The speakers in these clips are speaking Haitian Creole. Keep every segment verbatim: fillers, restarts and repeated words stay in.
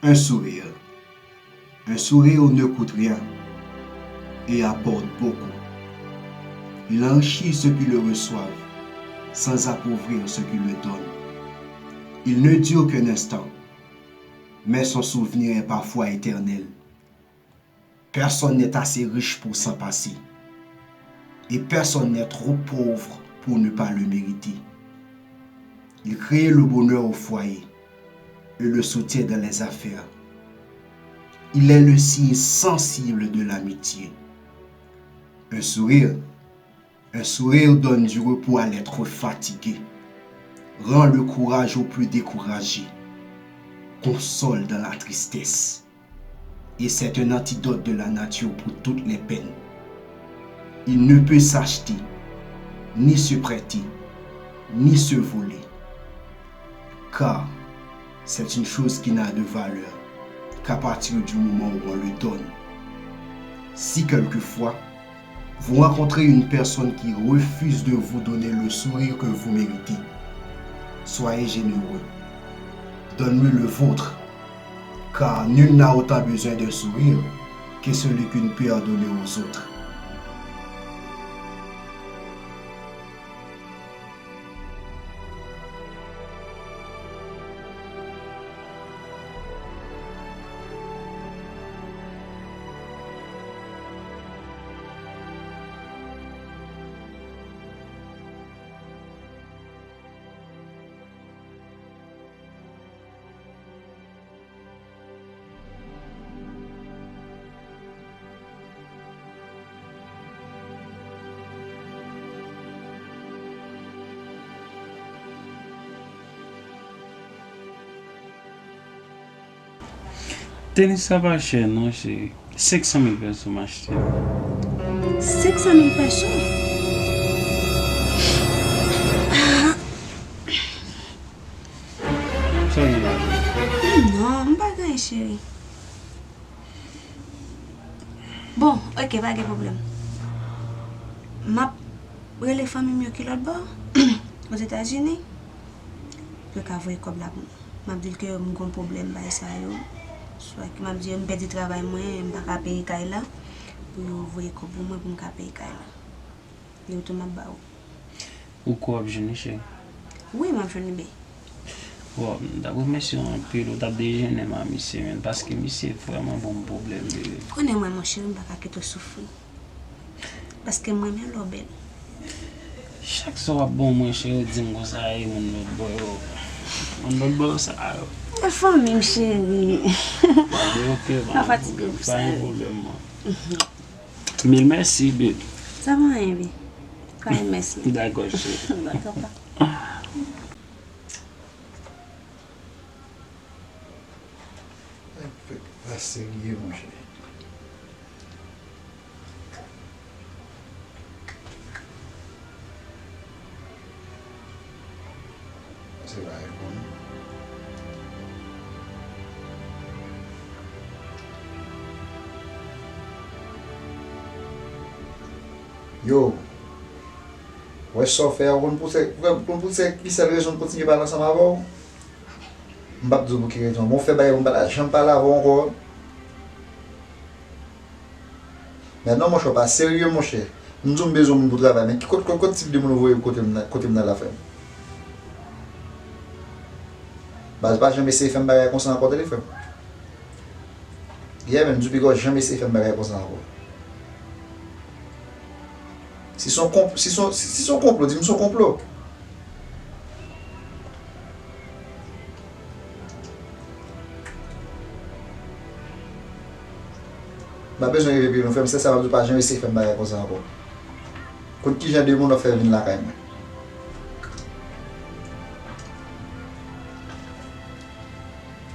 Un sourire. Un sourire ne coûte rien et apporte beaucoup. Il enrichit ceux qui le reçoivent sans appauvrir ceux qui le donnent. Il ne dure qu'un instant, mais son souvenir est parfois éternel. Personne n'est assez riche pour s'en passer. Et personne n'est trop pauvre pour ne pas le mériter. Il crée le bonheur au foyer et le soutien dans les affaires. Il est le signe sensible de l'amitié. Un sourire, un sourire donne du repos à l'être fatigué, rend le courage aux plus découragés, console dans la tristesse. Et c'est un antidote de la nature pour toutes les peines. Il ne peut s'acheter, ni se prêter, ni se voler. Car c'est une chose qui n'a de valeur qu'à partir du moment où on le donne. Si quelquefois, vous rencontrez une personne qui refuse de vous donner le sourire que vous méritez, soyez généreux. Donne-lui le vôtre, car nul n'a autant besoin d'un sourire que celui qui ne peut en donner aux autres. Tenis sa pa chè non, cheri. Senk san mil peso m achte l. Senk san mil peso? Sa w gen la? Non, m pa gen anyen, cheri. Bon, oke, pa gen pwoblèm. M ap rele fanmi m yo ki lòt bò, Ozetazini, pou yo ka voye kòb la pou mwen. M ap di l ke m gon pwoblèm bay sa yo. Swa ke m ap di yo m pèdi travay mwen, m pa ka peye kay la, pou yo voye kòb pou mwen pou m ka peye kay la. Yo tou m ap ba ou. Ou kwè w ap jwenn li, cheri? Wi, m ap jwenn li, bebe. Bon, m t ap remèsye w anpil, ou t ap dejennen m a misye, menn, paske misye vrèman ban m pwoblèm, bebe. Konnen mwen, monchè, m pa ka kite w soufri. Paske m renmen lè w bèl. Chak sa w ap ban mwen, cheri, w di m konsa, e moun lòt bò yo. Moun lòt bò yo sa yo. E fanmi m, cheri. Bon, oke, pa gen pwoblèm, pa gen pwoblèm, mwen. Mil mèsi, babe. Sa pa anyen, babe. Pa gen mèsi. Dakò, cheri. Dakò, pa. Nèg fèk pa serye, monchè. Se pa reponn. Yo, wè sa w fè a, ou konn pousè, ou konn pousè ki sèl rezon m kontinye pale ansanm avè w? M p ap di w pou ki rezon. Bon, fè bagay pou m pa ta janm pale avè w ankò. Men non, monchè, w pa serye, monchè. M di w m bezwen moun pou travay, men ki kot, kot, kot tip de moun ou voye kote m nan, kote m nan la, frè m? Baz, pa janm eseye fè m bagay konsa ankò, tande, frè m. Yeah, men m di w piga w janm eseye fè m bagay konsa ankò. Si se yon konp-, si se yon, si, si se yon konplo, di m se yon konplo. M pa bezwen rive pi lwen, frè m, sèl sa m ap di w, pa janm eseye fè m bagay konsa ankò. Kot kijan de moun w ap fè vin lakay mwen?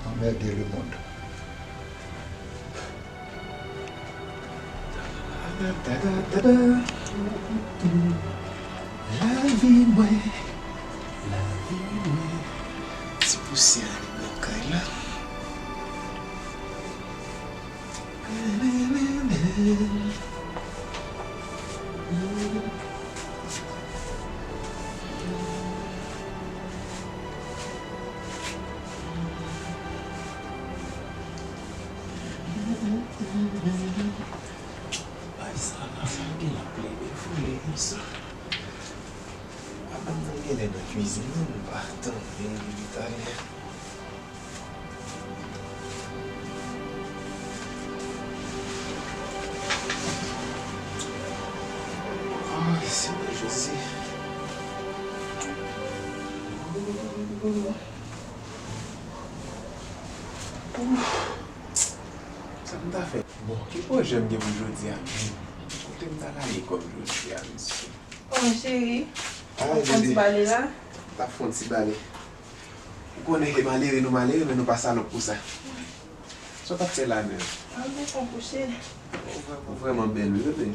Anmède lemonn. Lavi mwen, lavi mwen. Ti pousyè nan kay la. Bay sa la, sa gen la plede vre konsa. Madanm nan genlè nan kwizin, non, m pa tande l depi talè. Ay, Senyè Jezi. Ouf. Sa m ta fè? Bon, ki pwojè m gen pou jodi a menm? Kote m ta lage kò m jodi a, mesye? Oh, cheri, w ap fè yon ti bale la? M t ap fè yon ti bale. Ou konnen ke malere nou malere, men nou pa salòp pou sa. Sa w t ap fè la menm? Mwen byen tankou cheri. Ou vrèman, ou vrèman bèl, wi, bebe.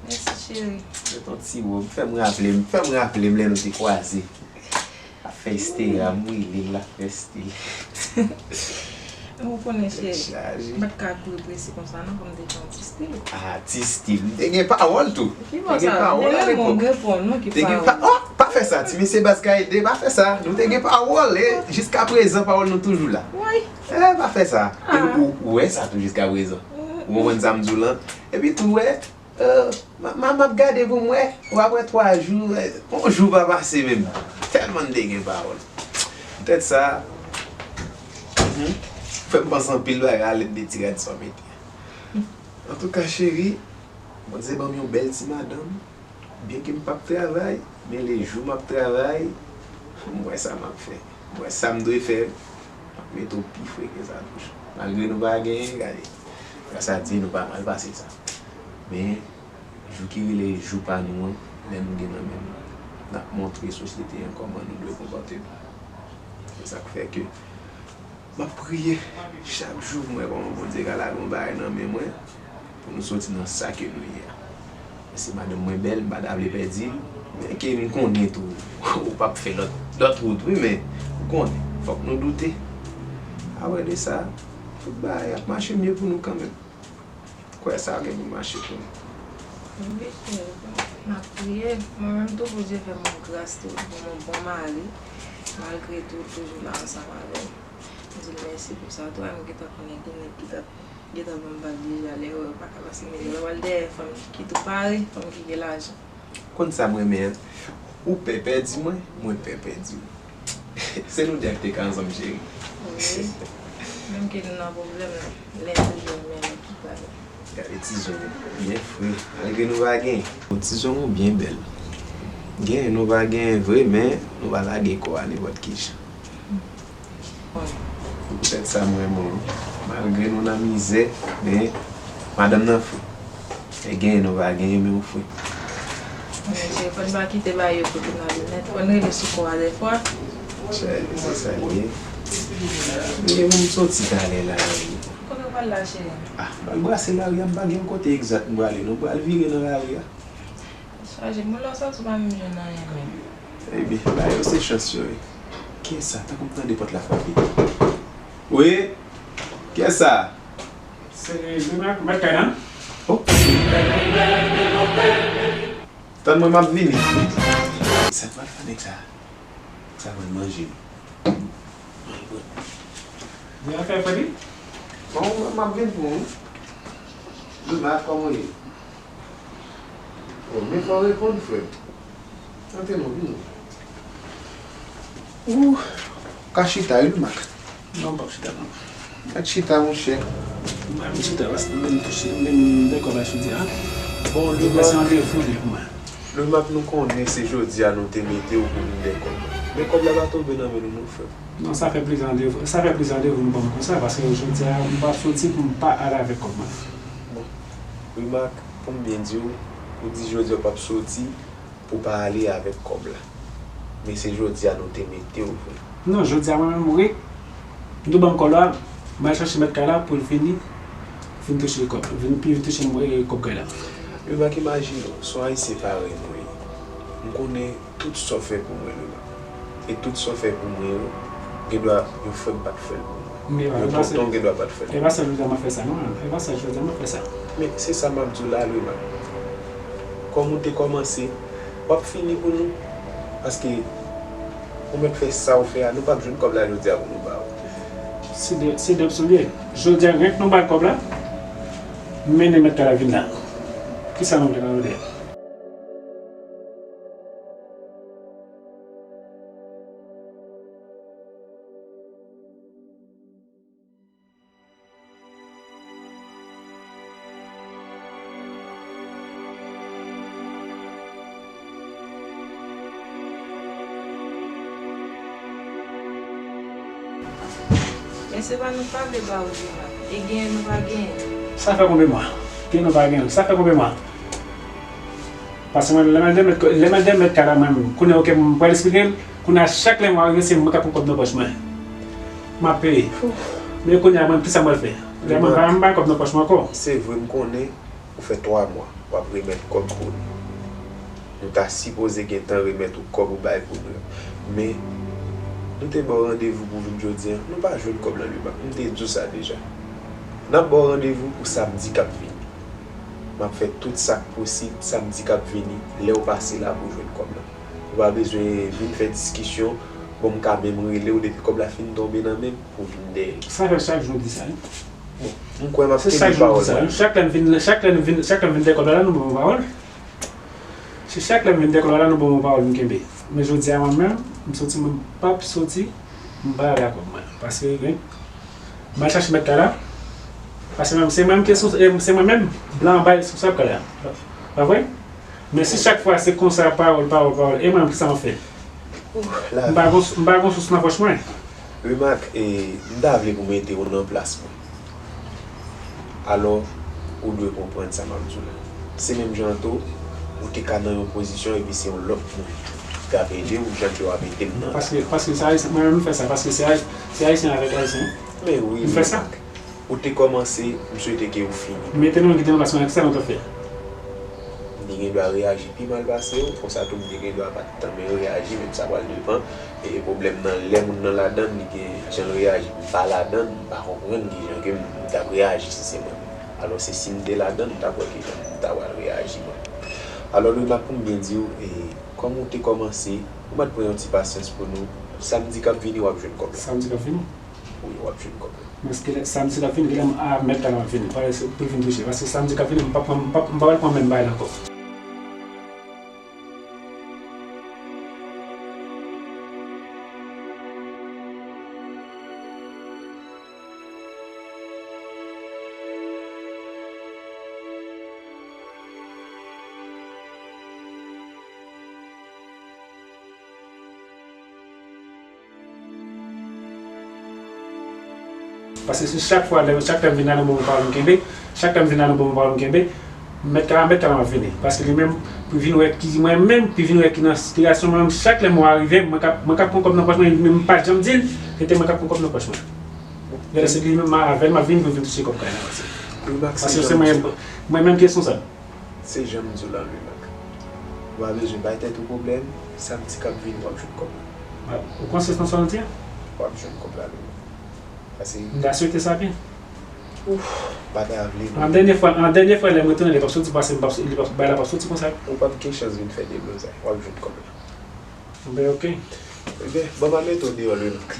Mèsi, cheri. Mete yon ti wòb, fè m raple m, fè m raple m lè nou te kwaze. Ap fè Instagram, wi, li l ap fè stil. Ou konnen, cheri, m pa t ka kouri prese konsa, non, pou m te fè yon ti stil. Ah, ti stil. M te gen pawòl tou. Ki bò sa? M te gen pawòl alepòk. Te gen pa-, oh, pa fè sa, ti mesye baz ka ede, pa fè sa. Nou te gen pawòl, e jiska prezan, pawòl nou toujou la. Woy. Eh, pa fè sa. Ah. Epi ou, ou wè sa tou jiska prezan. Mm. Ou konprann sa m di w lan? Epi tou, wè, eh, m, m, m ap gade pou m wè. Ou ap wè twa jou, eh, yon jou pa pase menm. Tèlman n te gen pawòl. Poutèt sa, mhm, fè m panse anpil bagay a lèt de ti rad sa w mete. Antouka, cheri, Bondye ban m yon bèl ti madanm. Byenke m p ap travay, men lejou m ap travay, m wè sa m ap fè. M wè sa m dwe fè, m ap mete w pi fre ke sa tou. Malgre nou pa genyen, gade, gras a Dye, nou pa mal pase sa. Men, jou ki rele jou pa nou an, lè nou gen nan men nou, n ap montre sosyete an kòman nou dwe konpòte nou. Se sa k fè ke M ap priye chak jou pou m wè kòman Bondye ka lage yon bagay nan men mwen, pou nou soti nan sa ke nou ye a. Paske madanm mwen bèl, m pa ta vle pèdi l, men ke m konnen tou, ou p ap fè lòt, lòt wout, wi, men ou konnen, fòk nou doute. Apre de sa, tout bagay ap mache mye pou nou kanmenm. Kwè sa gen pou mache pou nou. Wi, cheri, m ap priye. Mwen menm tou, Bondye fè m yon gras tou, ban m yon bon mari. Malgre tou, l toujou la ansanm avè m. M di l mèsi pou sa tou, a m gentan konnen gen nèg ki t ap, gentan ban m vag deja, lè yo pa ka pase mizè. Lè w al dèyè fanm ki tou pare, fanm ki gen lajan. Konn sa m renmen an? Ou pè pèdi mwen, mwen pè pèdi ou. Se nou de a ki te ka ansanm, cheri. Wi. Menm ke nou nan pwoblèm, lè toujou renmen nèg ki pale. Gade tizon ou byen fre, malgre nou pa gen. Bon, tizon ou byen bèl. Gen, nou pa gen vre, men nou pa lage kò a nenpòt ki jan. Poutèt sa m renmen w. Malgre nou nan mizè, men madanm nan fre. E genyen nou pa genyen, men ou fre. Men cheri, fò n pa kite bagay yo kote n ale nèt. Fò n rele sou kò a dèfwa. Cheri, se sa l ye. Men m soti talè la, wi. Kote w pral la, cheri? Ah, m pral brase lari a, m pa gen yon kote egzak m prale, non. M pral vire nan lari a. Chaje, mwen lè w soti w pa menm jwenn anyen menm. Ebyen, bagay yo se chans yo, wi. Kiyès sa? Tankou m tande pòt la frape. Wi? Kiyès sa? Se Louis Marc, mèt kay la. Oh. Tann mwen, m ap vini. Sa k pral fè nèg sa? Sa pral manje m. Mwen pran. Gen afè, Freddy? Bon, m ap vin pou ou. Louis Marc, kòman w ye? Oh, men fò w reponn, frè m. Antre non, vin non. Ou ka chita wi, Louis Marc. Non, m p ap chita non. Mèt chita, monchè. M pa vin chita paske m vin touche, m vin dèkò bay jodi a. Bon, Louis Marc, se randevou li pou mwen. Louis Marc, nou konnen se jodi a nou te mete w pou vin dèkò. Men kòb la pa tonbe nan men nou non, frè m. Non, sa fè plizyè randevou, sa fè plizyè randevou nou ban m konsa, paske jodi a m p ap soti pou m pa ale avèk kòb mwen. Bon, Louis Marc, pou m byen di w, ou di jodi a w p ap soti pou w pa ale avèk kòb la. Men se jodi a nou te mete w vre. Non, jodi a mwen menm, wi. M tou ban m kòb la, m al chache mèt kay la pou l vini, vin touche kòb, vin, vin touche m, e, kòb kay la. Louis Marc, imajine w, se yon Ayisyen parèy mwen ye. M konnen tout sa w fè pou mwen, Louis Marc. E tout sa w fè pou mwen yo, gendwa yon frè m pa t fè l pou mwen. Yon tonton gendwa pa t fè l pou mwen. E pa sèl jodi a m ap fè sa, non. E pa sèl jodi a m ap fè sa. Men se sa m ap di w la, Louis Marc. Kòm ou te kòmanse, w ap fini pou nou. Paske ou mèt fè sa w fè a, nou p ap jwenn kòb la jodi a pou nou ba w. Se de, se de opsyon l ye. Jodi a, renk nou bay kòb la, Mennen mèt kay la vin la. Kisa nou vle nan lòdè? Men se pa nou k pa vle ba ou Jewova. E genyen nou pa genyen. Sa fè konbyen mwa? Genyen nou pa genyen. Sa fè konbyen mwa? Paske mwen, lè m al demèt, lè m al demèt kay la mwen menm, kounye a, oke, m pral esplike l, kounye a, chak lè mwa rive, se mwen k ap pran kòb nan pòch mwen. M ap peye. Men kounye a, mwen, kisa m pral fè? Lè mwen pa, m pa gen kòb nan pòch mwen ankò. Se vre, m konnen ou fè twa mwa w ap remèt kòb Bruni. Nou ta sipoze gentan remèt ou kòb ou bay Bruni an. Men, nou te ba w randevou pou vin jodi a, nou pa jwenn kòb lan, Louis Marc. M te di w sa deja. N ap ba w randevou pou samdi k ap vini. M ap fè tout sa k posib samdi k ap vini, lè w pase la pou w jwenn kòb la. Ou pa bezwen vin fè diskisyon, bon, m ka menm rele w depi kòb la fin tonbe nan men m pou w vin dèyè. Sa fè chak jou w di sa, wi. Bon, m kwè m ap kenbe pawòl mwen. Se chak jou w di sa, wi. Chak lè m vin, chak lè m vin, chak lè m vin dèyè kòb la, la, nou ban mwen pawòl. Se chak lè m vin dèyè kòb la, la, nou ban mwen pawòl m kenbe. Men jodi a, mwen menm, m soti, mwen p ap soti, m pa la kòb mwen. Paske, wi, m al chache mèt kay la. Paske menm, se mwen menm ki respons-, e, se mwen menm, blan an bay responsab kay la. Pa vre? Men si chak fwa se konsa, pawòl, pawòl, pawòl, e mwen menm, kisa m ap fè? M pa gon, m pa gon sous nan pòch mwen. Louis Marc, e, m ta vle pou mete w nan plas mwen. Alò, ou dwe konprann sa m ap di w la. Se menm jan an tou, ou te ka nan yon pozisyon epi se yon lòt moun ki t ap ede w, jan ke w ap ede m nan la. Paske, paske se Ayisyen, mwen menm m fè sa, paske se Ay-, se Ayisyen avèk Ayisyen. Men wi, m fè sa. Ou te kòmanse, m swete ke ou fini. Mete nou, kite nou, paske mwen, kisa nou t ap fè? M te gen dwa reyaji pi mal pase w, konsa tou m te gen dwa pa t tanmen reyaji, men sa pral depann. E pwoblèm nan, lè moun nan ladann, li gen jan l reyaji. M pa ladann, m pa konprann kijan ke m t ap reyaji si se mwen menm. Alò, se si m te ladann, m t ap wè kijan m ta pral reyaji mwen. Alò, Louis Marc, pou m byen di w, e, kòm ou te kòmanse, ou mèt pran yon ti pasyans pou nou. Samdi k ap vini, w ap jwenn kòb la. Samdi k ap vini? Wi, w ap jwenn kòb la. Men se kilè, samdi k ap vini, kilè m, a, mèt kay la ap vini. Pale se pou l vin touche. Paske samdi k ap vini, m p ap pran, m p ap, m p ap al pran menm bagay la ankò. Paske si chak fwa, lè, chak lè m vin la, nou ban mwen pawòl m kenbe, chak lè m vin la, nou ban mwen pawòl m kenbe, mèt kay la, mèt kay la m ap vini. Paske li menm, pou vin wè ki, mwen menm, pou vin wè ki nan sitiyasyon mwen menm, chak lè mwa rive, mwen k ap, mwen k ap pran kòb nan pòch mwen, li menm pa janm di l, se te mwen k ap pran kòb nan pòch mwen. Genlè se li menm avè l, m ap vin pou vin touche kòb kay la, paske, paske se mwen, mwen menm ki responsab. Se jan m di w la, Louis Marc. Ou pa bezwen bay tèt ou pwoblèm, samdi k ap vini, w ap jwenn kòb la. Ou konsyan nan sa w di a? W ap jwenn kòb la, Louis Marc. Paske m ta swete sa byen. Ouf, m pa ta vle. An dènye fwa, an dènye fwa, lè m retounen, li p ap soti, paske m p ap, li p ap, bagay la p ap soti konsa. Ou p ap gen chans vin fè deblozay. W ap jwenn kòb la. Enben, oke. Enben, ban m al mete w deyò, Louis Marc.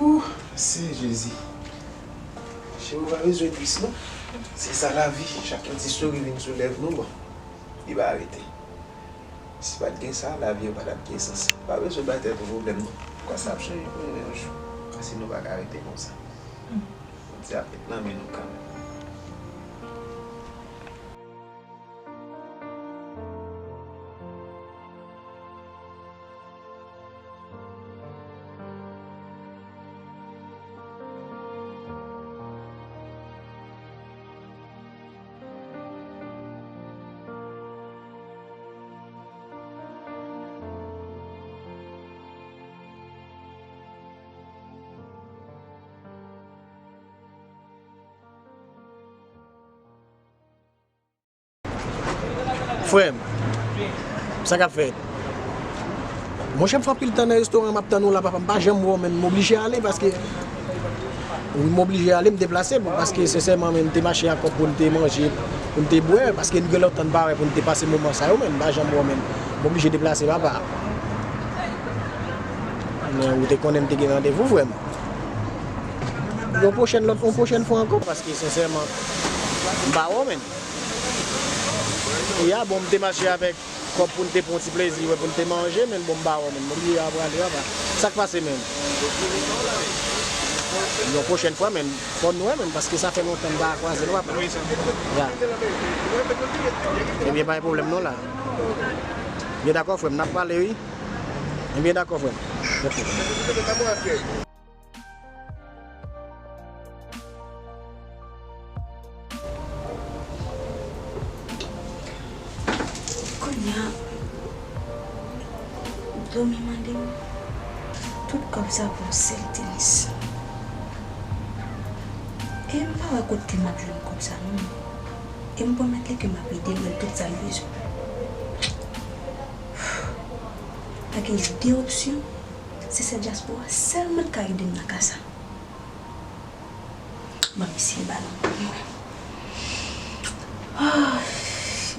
Ooh, Senyè Jezi. Jewova bezwen plis, non. Se sa lavi. Chak yon ti souri vin sou lèv nou, bon. Li pa rete. Si pa t gen sa, lavi an pa t ap gen sans. Pa bezwen bay tèt ou pwoblèm, non. Kwa sa ap chanje pou nou yon jou. Paske nou pa ka rete konsa. Bondye ap met nan men nou kanmenm. Frè m, sa k ap fèt? Monchè, m fè anpil tan nan restoran, m ap tann ou la, papa, m pa janm wè w, men m oblije ale, paske, wi, m oblije ale, m deplase, paske, sensèman, men m te mache ak kòb pou n te manje. Pou n te bwè, paske n gen lontan n pa wè pou n te pase moman sa yo, men m pa janm wè w, men m oblije deplase, papa. Men ou te konnen m te gen randevou, frè m. Yon pwochèn lòt, yon pwochèn fwa ankò, paske sensèman, m pa wè w, men. Ya, bon, m te mache avèk kòb pou n te pran yon ti plezi, wè, pou n te manje, men bon, m pa wè w, men. M oblije ap prale, papa. Sa k pase, men? Yon pwochèn fwa, men. Fò n wè, men, paske sa fè lontan n pa kwaze, non, papa. Ya. Ebyen, pa gen pwoblèm, non, la. Byen dakò, frè m, n ap pale, wi. Byen dakò, frè m. Ok. Kounye a, Domi mande m tout kòb sa pou yon sèl tenis. E m pa wè kote m ap jwenn kòb sa non. E m pwomèt li ke m ap ede l nan tout sa l bezwen. Pa gen de opsyon, se sèl dyaspora sèlman k ka ede m nan ka sa. Ban m eseye ba l yon kout men. Ah,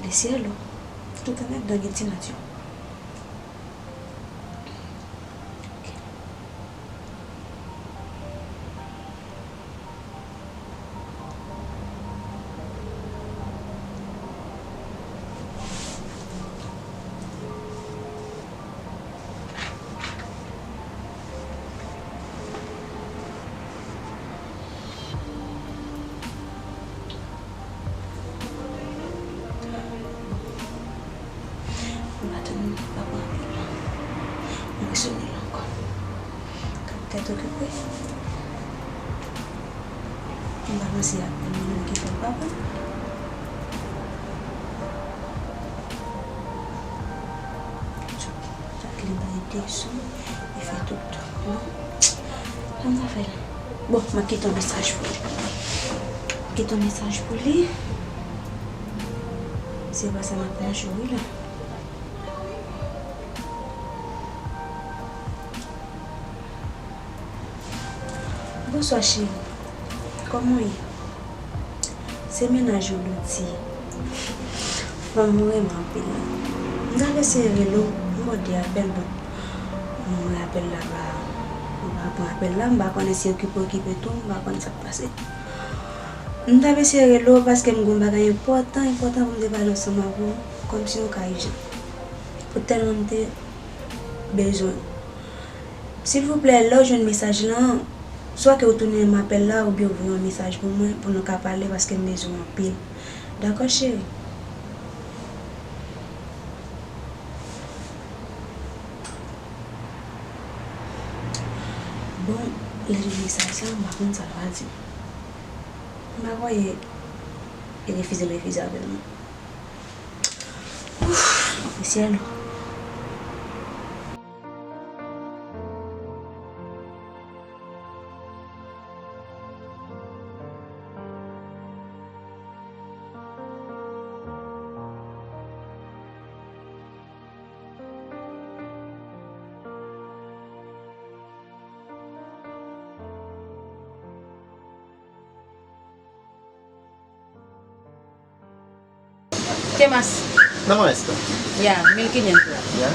le cielo. Tout annèk dan gen ti nat yo. Ok. M pa tann, m pa pran apèl la. M resone l ankò. Kap tèt okipe. M pa panse apèl mwen ki fè l pa pran. Fòk li bay de son, li fè tout. Non. Kòman sa fè la? Bon, m ap kite yon mesaj pou li. M ap kite yon mesaj pou li. Se pa sa m ap manje wi la. Bonswa cheri. Kòman w ye? Se mennaj ou Doti. Fanm ou renmen anpil. M t ap eseye rele w, m bòde apèl, bon. M wè apèl la pa, ou pa pran apèl la, m pa konnen si okipe okipe tou, m pa konn sa k pase. M t ap eseye rele w paske m gen yon bagay enpòtan, enpòtan pou m te pale ansanm avè w, kòmsi yon ka ijan. Pou tèlman m te bezwen w. Silvouplè, lè w jwenn mesaj lan, swa ke w tounen m apèl la oubyen w voye yon mesaj pou mwen pou nou ka pale paske m bezwen w anpil. Dakò, cheri? Bon, li li mesaj sa, m pa konn sa l pral di m. M pa kwè li refize l refize apèl mwen. Ouf, le cielo. ¿Qué más? Nada más esto. Ya, mil quinientos. Ya.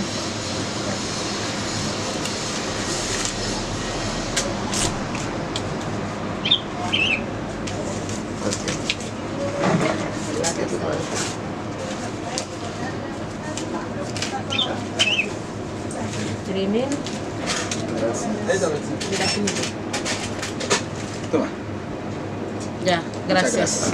Ok. Tres mil. Gracias. Toma. Ya, gracias.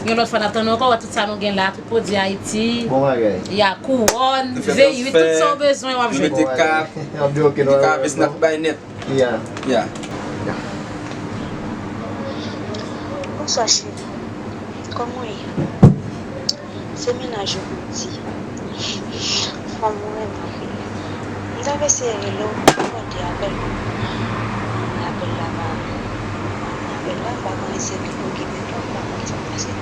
Yon lòt fwa n ap tann nou ankò, wè tout sa nou gen la, tout pwodui Ayiti. Bon bagay. Ya, kouwòn, V uit, tout sa w bezwen w ap jwenn. Nou mete kap, nou mete kap, vès n ap bay nèt. Ya. Ya. Bonswa cheri. Kòman w ye? Se mennaj ou Doti. Fanm ou renmen anpil. M t ap eseye rele w, m bòde apèl ou. Apèl la pa, apèl la, m pa konnen si okipe okipe tou, m pa konn sa k pase.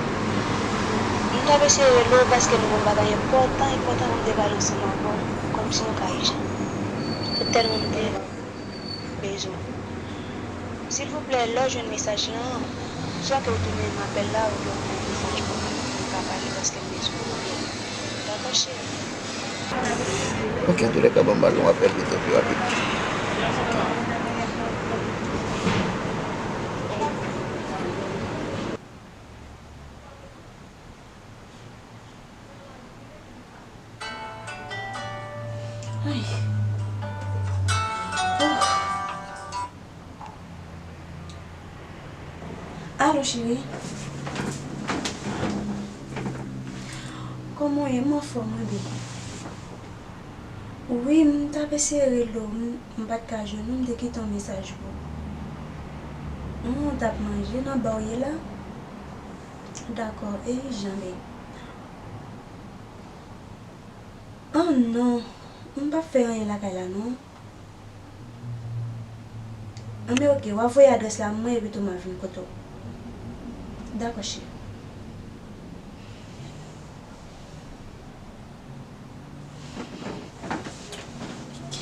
M t ap eseye rele w paske m gen yon bagay enpòtan, enpòtan pou m te pale ansanm avè w, kòmsi yon ka ijan. Pou tèlman m te bezwen w. Silvouplè, lè w jwenn mesaj lan, Chak lè w tounen nan apèl la, ou voye yon mesaj pou mwen pou nou ka pale paske m bezwen w anpil. Dakò, cheri? Ok, antoulèka, ban m ba l yon apèl pito pi rapid. Ay. Oh. Alo, cheri. Kòman w ye? M anfòm, wi, baby. Wi, m t ap eseye rele w, m, m pa t ka jwenn ou, m te kite yon mesaj pou ou. Ou t ap manje nan ba w ye la? Dakò, e ijan, baby? Oh non, m p ap fè anyen lakay la non. Anben, ok, w a voye adrès la mwen epi tou m a vin kote w. Dakò, cheri. Ok.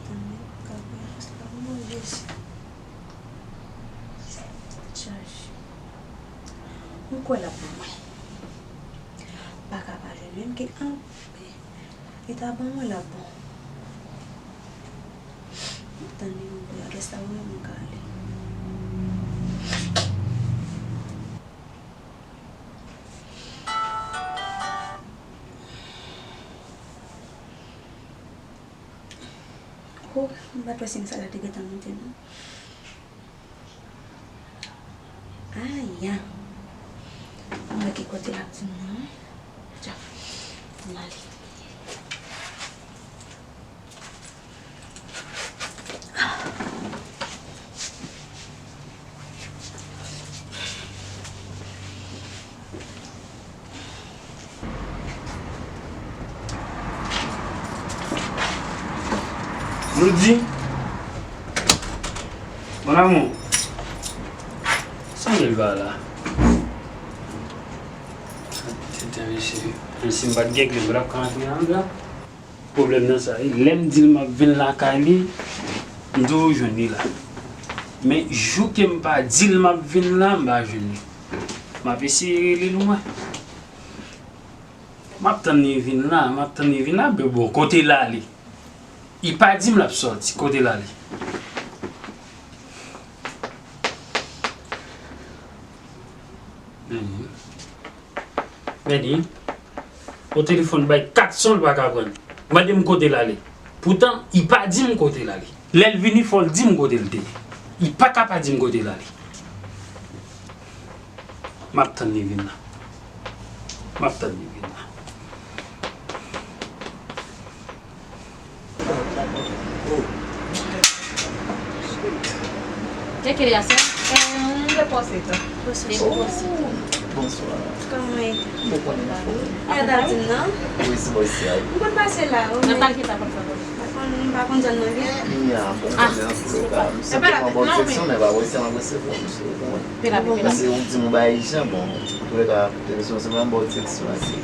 Tande, m ka voye adrès la pou mwen, jezi. Chaje. M kwè l ap ban mwen. Pa ka pa jwenn menm ke an. Li ta ban mwen l ap bon. M tann li, m voye adrès la pou mwen, m ka ale. Oh, m pa t wè si m sa la te gentan monte non. Aya. Mwen ki kote l ap di m nan. Tcha. M ale. Rudy, mon amour, sa Melva la? Tete mesye, menm si m pa t gen kle, m pa t ap ka antre anndan. Pwoblèm nan sa, wi. Lè m di l m ap vin lakay li, m toujou jwenn li la. Men jou ke m pa di l m ap vin la, m pa jwenn li. M ap eseye rele l, mwen. M ap tann li vin la, m ap tann li vin la, men bon, kote l ale? Li pa di m l ap sòti, kote l ale? Mhm. Mèdi, yon telefòn bay kat son, l pa ka pran. Mande m kote l ale. Poutan, li pa di m kote l ale. Lè l vini, fò l di m kote l te ye. Li pa ka pa di m kote l ale. M ap tann li vin la. M ap tann li vin la. E kilè a, sè? Em, de pòsè tan. De pòsè tan. Bonswa. Kòman w ye? M konprann ou. Ou pa t ap di m non? Wi, se bò isi a, wi. M konn pase la, wi. Nan kay ki ta konn fè kòb? M pa konn, m pa konn zòn nan byen. Ya, bon, ah, konnen an tou ka. M santi m an bò direksyon, men pa bò isi a m ap resevwa w, misye, ou konprann. Pela, pela. Paske ou di m ou bay jan, bon, an tou ka, se, se, se m an bò direksyon a, se.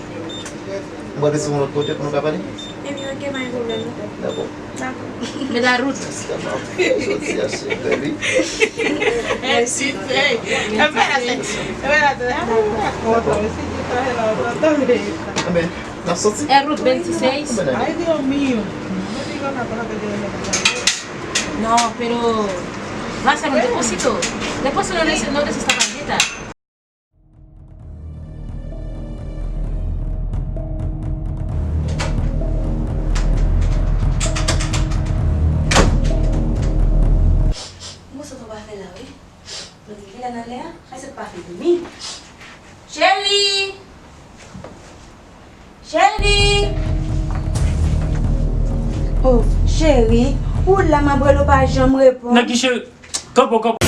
M pral rete sou yon lòt kote pou nou ka pale? Ebyen, ok, pa gen pwoblèm non. Dakò. Dakò. Men la rout. Jodi a, cheri, baby. Mèsi, cheri. Enben, n ap soti. En route veintiséis. Ay, Dios mío. No, pero va a ser un depósito. Depósito no neces-, no necesita tarjeta. Mwen sot anba fè la, wi. Mwen di, kilè nan lè a? Ay, se pa fè dòmi. Cheri! Cheri! Oh, cheri, ou la m ap rele w pa janm reponn. Nan ki cheri? Kanpe, kanpe.